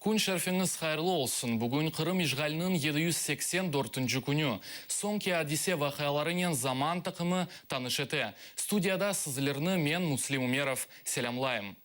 Kün şerfiñiz hayırlı olsun! Bugün Qırım işğaliniñ 784-nci künü. Soñki adise-vaqialarınen Zaman taqımı tanış ete. Studiyada sizlerni men, Müslim Ümerov, selâmlayım.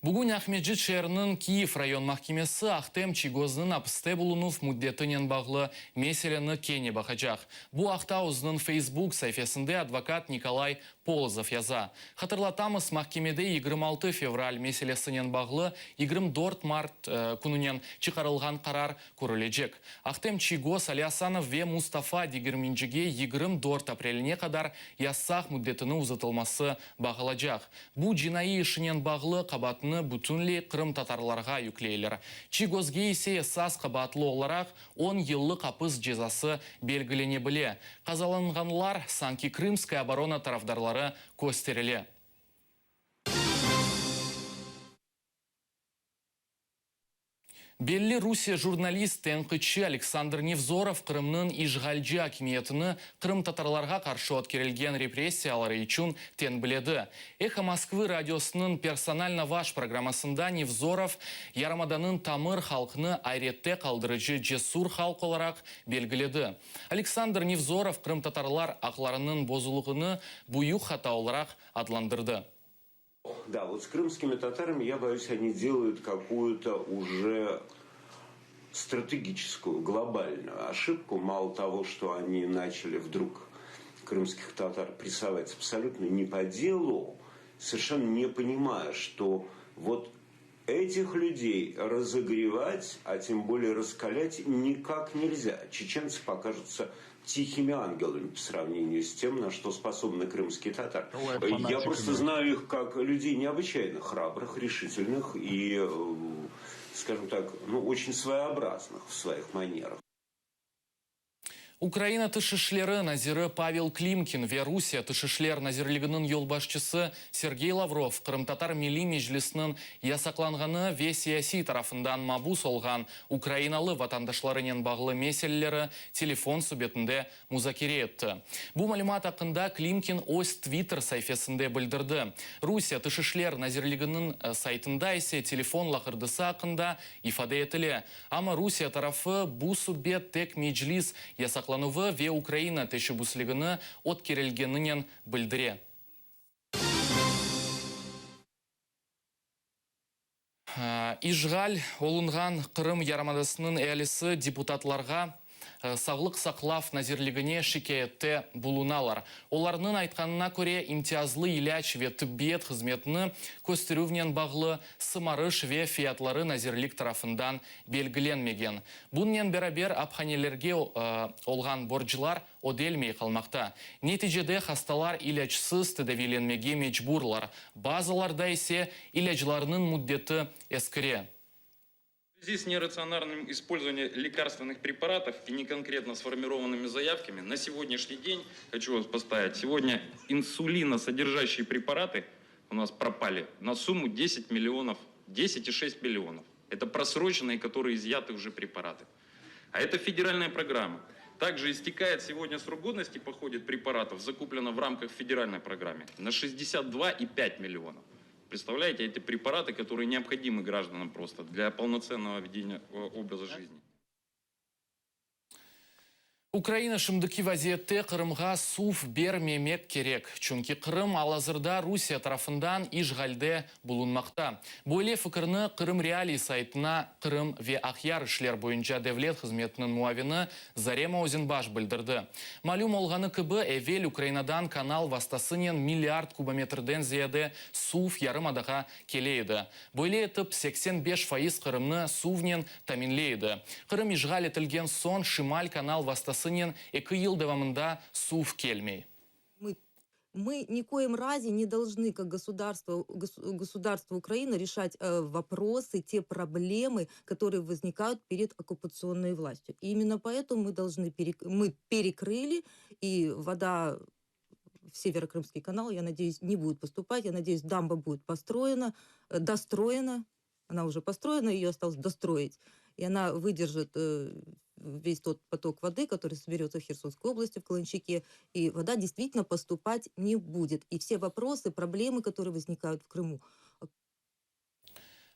Bugün Aqmescit şeeriniñ Kiyev rayon mahkemesi Ahtem Çiygoznıñ apiste bulunuv müddetinen bağlı meseleni kene baqacaq. Bu aqta özüniñ Facebook saifesinde advokat Nikolay Polozov yaza. Hatırlatamız, mahkemede 26 fevral meselesinen bağlı 24 mart kününen çıqarılğan qarar körülecek. Ahtem Çiygoz, Ali Asanov ve Mustafa Degermencige 24 apreline qadar yasaq müddetini uzatılması bağılacaq. Bu cinaiy işinen bağlı qabaatnı bütünley qırımtatarlarğa yükleyler. Çiygozge ise esas qabaatlı olaraq on yıllıq apis cezası belgilene bile. Qazalanğanlar sanki Krımskaya oborona tarafdarları kösterile. Belli Rusiye jurnalist, tenqitçi Aleksandr Nevzorov Qırımnıñ işğalci akimiyetini qırımtatarlarğa qarşı ötkerilgen repressiyaları içün tenbiledi. Eho Moskvı radiosınıñ Personalno vaş programmasında Nevzorov yarımadanıñ tamır halqnı ayrette qaldırıcı cesur halq olaraq belgiledi. Aleksandr Nevzorov qırımtatarlar aqlarınıñ bozulığını büyük hata olaraq adlandırdı. Da, vot s krımskimi tatarami, ya boyus, oni delayut kakuyu-to uje strategiçeskuyu, globalnuyu oşibku, malo togo, çto oni načali vdrug krımskih tatar pressovat absolyutno ne po delu, soverşenno ne ponimaya, çto vot etih lyudey razogrevat, a tem boleye raskalât nikak nelzâ, çeçentsı pokajutsa tihimi angelami po sravneniyu s tem, na çto sposobnı krımskiye tatarı. Ya prosto znаю их kak lyudey neobıçayno hrabrıh, reşitelnıh i, skajem tak, nu, oçen svoeobraznıh v svoih manerah. Ukraina Tış işleri naziri Pavel Klimkin ve Rusiye Tış işler nazirliginiñ yolbaşçısı Sergey Lavrov Qırımtatar Milliy Meclisiniñ yasaqlanğanı ve siyasiy tarafından mabus olğan ukrainalı vatandaşlarınen bağlı meseleleri telefon subetinde muzakere etti. Bu malümat aqqında Klimkin öz Twitter saifesinde bildirdi. Rusiye Tış işler nazirliginiñ saytında ise telefon laqırdısı aqqında ifade etile. Amma Rusiye tarafı bu subet tek Meclis yasaqlanuvı ve Ukraina teşebbüsligini ötkerilgeninen bildire. İşğal olunğan Qırım yarımadasınıñ ealisi deputatlarğa, Sağlıq saqlav nazirligine şikâyette bulunalar. Olarnıñ aytqanına köre, imtiyazlı ilâc ve tıbbiyet hızmetini kösterüvnen bağlı sımarış ve fiyatları nazirlik tarafından belgilenmegen. Bunnen beraber aphanelerge olğan borclar ödelmey qalmaqta. Neticede hastalar ilâcsız tedaviylenmege mecburlar, bazılarda ise ilâclarnıñ müddeti eskire. В связи с нерационарным использованием лекарственных препаратов и неконкретно сформированными заявками на сегодняшний день, хочу вас поставить, сегодня инсулиносодержащие препараты у нас пропали на сумму 10 миллионов, 10,6 миллионов. Это просроченные, которые изъяты уже препараты. А это федеральная программа. Также истекает сегодня срок годности по ходе препаратов, закуплено в рамках федеральной программы, на 62,5 миллионов. Представляете, эти препараты, которые необходимы гражданам просто для полноценного ведения э, образа жизни. Ukraina şimdiki vaziyette Qırımğa suv bermemek kerek, çünki Qırım al-azırda Rusiye tarafından işğalde bulunmaqta. Böyle fikirni Qırım Realii saytına Qırım ve Aqyar işler boyunca devlet hızmetiniñ muavini Zarema Özenbaş bildirdi. Malüm olğanı kibi, evel Ukrainadan kanal vastasınen milliard kubometrden ziyade suv yarımadağa kele edi. Böyle etip, 85% Qırımnı suvnen taminley edi. Qırım işğal etilgen soñ Şimal kanal vastasınen eki yıl devamında suv kelmey. Мы мы ни коем разе не должны, как государство, государство Украины, решать э, вопросы, те проблемы, которые возникают перед оккупационной властью. И именно поэтому мы должны перек... мы перекрыли, и вода в Северокрымский канал, я надеюсь, не будет поступать. Я надеюсь, дамба будет построена, э, достроена. Она уже построена, ее осталось достроить. И она выдержит э, весь тот поток воды, который соберется в Херсонской области, в Каланчаке, и вода действительно поступать не будет. И все вопросы, проблемы, которые возникают в Крыму.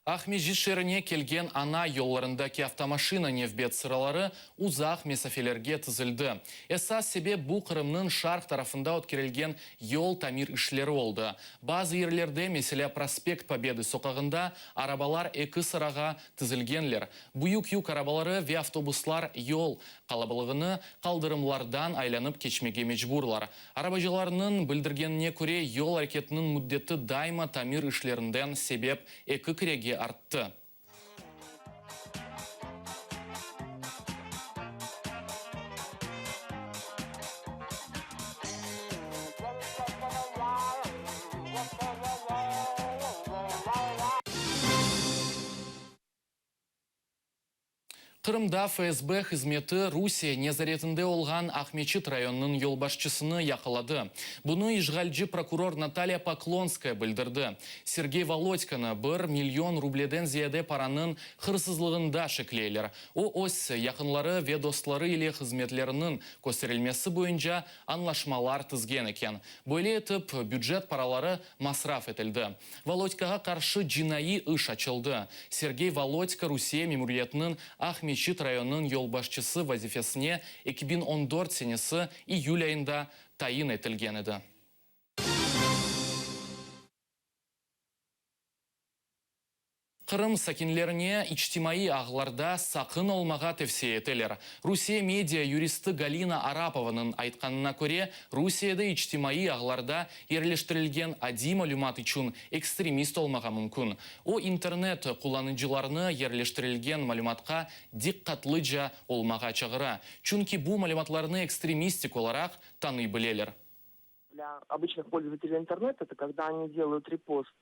Aqmescit şeerine kelgen ana yollarındaki avtomaşina nevbet sıraları uzaq mesafelerge tizildi. Esas sebep bu Qırımnıñ şarq tarafında ötkerilgen yol tamir işleri oldı. Bazı yerlerde, meselâ Prospekt Pobedı soqağında, arabalar eki sırağa tizilgenler. Büyük yük arabaları ve avtobuslar yol qalabalığını qaldırımlardan aylanıp keçmege mecburlar. Arabacılarnıñ bildirgenine köre, yol areketiniñ müddeti daima tamir işlerinden sebep eki kerege arttı. Qırımda FSB hızmeti Rusiye nezaretinde olğan Aqmeçit rayonınıñ yolbaşçısını yaqaladı. Bunı işğalci prokuror Natalya Poklonskaya bildirdi. Sergey Volodkanı bir million rubleden ziyade paranıñ hırsızlığında şekleyler. O, öz yaqınları ve dostları ile hızmetleriniñ kösterilmesi boyunca añlaşmalar tizgen eken. Böyle etip, bücet paraları masraf etildi. Volodkağa qarşı cinaiy iş açıldı. Sergey Volodka Rusiye memuriyetiniñ Aqmeçit rayonınıñ yolbaşçısı vazifesine 2014 senesi iyül ayında tayin etilgen edi. Qırım sakinlerine içtimaiy ağlarda saqın olmağa tevsiye eteler. Rusiye media yuristi Galina Arapovanıñ aytqanına köre, Rusiyede içtimaiy ağlarda yerleştirilgen adiy malümat içün ekstremist olmağa mümkün. O, internet qullanıcılarını yerleştirilgen malümatqa diqqatlıca olmağa çağıra, çünki bu malümatlarnı ekstremistik olaraq tanıy bileler. Для обычных пользователей интернета, это когда они делают репост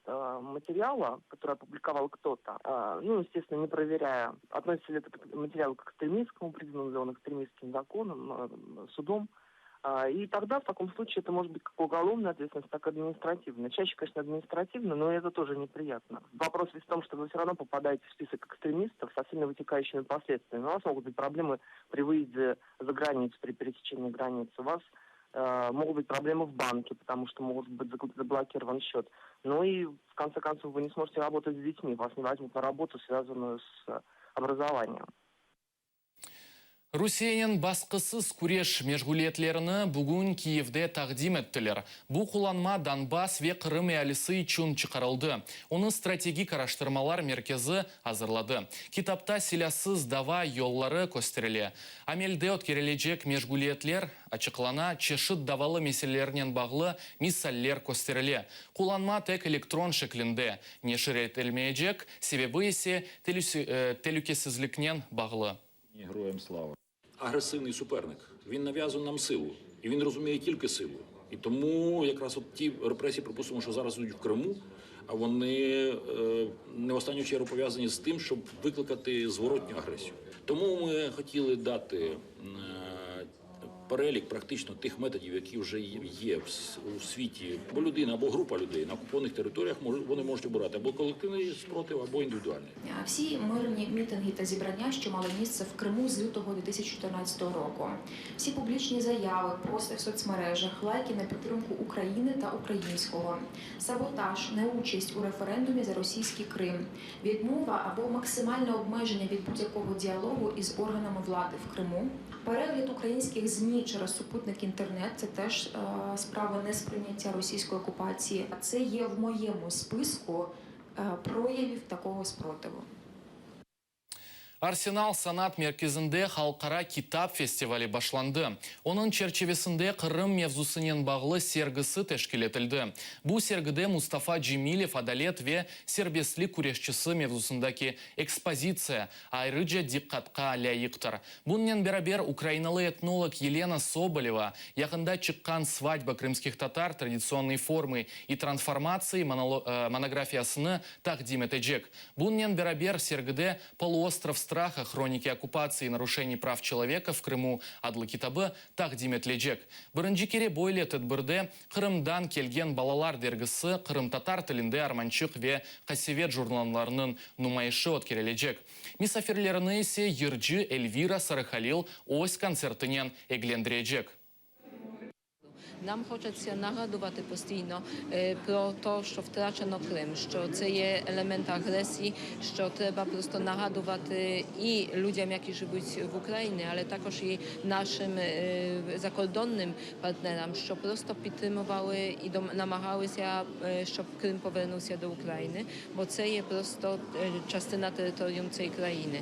материала, который опубликовал кто-то, ну, естественно, не проверяя, относится ли этот материал к экстремистскому, признан ли он экстремистским законом, судом. И тогда в таком случае это может быть как уголовная ответственность, так и административная. Чаще, конечно, административная, но это тоже неприятно. Вопрос ведь в том, что вы все равно попадаете в список экстремистов со всеми вытекающими последствиями. У вас могут быть проблемы при выезде за границу, при пересечении границы. У вас могут быть проблемы в банке, потому что может быть заблокирован счет. Ну и, в конце концов, вы не сможете работать с детьми, вас не возьмут на работу, связанную с образованием. Rusiyenen basqısız küreş meşğuliyetlerini bugün Kiyevde taqdim ettiler. Bu qullanma Donbass ve Qırım ealisi içün çıqarıldı. Onı Strategik araştırmalar merkezi azırladı. Kitapta silâsız dava yolları kösterile. Amelde ötkerilecek meşğuliyetler açıqlana, çeşit davalı meselelernen bağlı misaller kösterile. Qullanma tek elektron şeklinde neşir etilmeycek, sebebi ise telükesizliknen bağlı. Агресивний суперник. Він нав'язує нам силу. І він розуміє тільки силу. І тому якраз от ті репресії, припустимо, що зараз йдуть в Криму, а вони не в останню чергу пов'язані з тим, щоб викликати зворотню агресію. Тому ми хотіли дати перелік практично тих методів, які вже є у світі. Бо людина або група людей на окупованих територіях вони можуть обирати або колективний спротив, або індивідуальний. Всі мирні мітинги та зібрання, що мали місце в Криму з лютого 2014 року. Всі публічні заяви, пости в соцмережах, лайки на підтримку України та українського, саботаж, неучасть у референдумі за російський Крим, відмова або максимальне обмеження від будь-якого діалогу із органами влади в Криму, перегляд українських ЗМІ через супутник інтернет, це теж справа несприйняття російської окупації. Це є в моєму списку проявів такого спротиву. Arsenal sanat merkezinde Halqara kitap festivali başlandı. Onıñ çerçivesinde Qırım mevzusınen bağlı sergisi teşkil etildi. Bu sergide Mustafa Cemilev adalet ve serbestlik küreşçisi mevzusındaki ekspozitsiya ayrıca diqqatqa lâyıqtır. Bunınen beraber ukrainalı etnolog Yelena Soboleva yaqında çıqqan Svadba krımskih tatar, traditsionnıye formı i transformatsii monografiyasını taqdim etecek. Bunınen beraber sergide Poluostrov straha, hroniki okkupatsii i naruşeniy prav çeloveka v Krımu adlı kitabı taqdim etilecek. Birinci kere böyle tedbirde Qırımdan kelgen balalar dergisi qırımtatar tilinde Armançıq ve Qasevet jurnallarınıñ numayışı ötkerilecek. Misafirlerini ise yırcı Elvira Sarıhalil öz kontsertinen eglendirecek. Нам хочеться нагадувати постійно про те, що втрачено Крим, що це є елемент агресії, що треба просто нагадувати і людям, які живуть в Україні, але також і нашим закордонним партнерам, що просто підтримували і намагалися, щоб Крим повернувся до України, бо це є просто частина територіум цієї країни.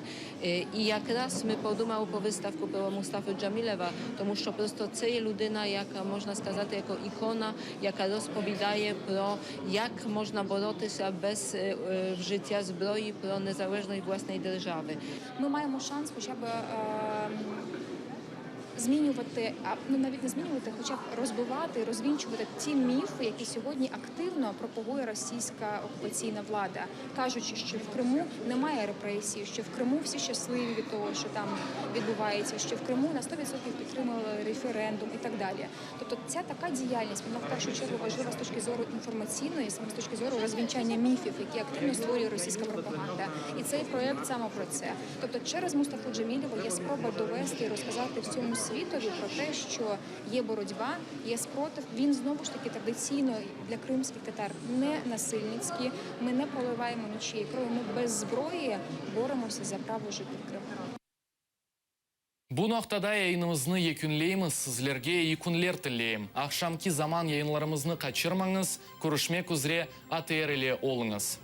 І якраз ми подумали про виставку про Мустафу Джамілева, тому що просто це є людина, яка можна сказати, як ікона, яка розповідає про як можна боротися без вжиття зброї про незалежність власної держави. Ми маємо шанс хоча б змінювати, ну навіть не змінювати, хоча б розбивати, розвінчувати ті міфи, які сьогодні активно пропагує російська окупаційна влада, кажучи, що в Криму немає репресій, що в Криму всі щасливі від того, що там відбувається, що в Криму на 100% підтримали референдум і так далі. Тобто, ця така діяльність вона в першу чергу важлива з точки зору інформаційної, саме з точки зору розвінчання міфів, які активно створює російська пропаганда. І цей проект саме про це. Тобто, через Мустафу Джемілєва є спроба довести і розказати всьому світові про те, що є боротьба, є спротив. Він знову ж таки традиційно для кримських татар не насильницький. Ми не проливаємо нічиєї крові. Ми без зброї боремося за право жити в Криму. Bu noqtada yayınımıznı yekünleymiz, sizlerge eyi künler tileyim. Aqşamki zaman yayınlarımıznı qaçırmañız, körüşmek üzre ATR ile oluñız.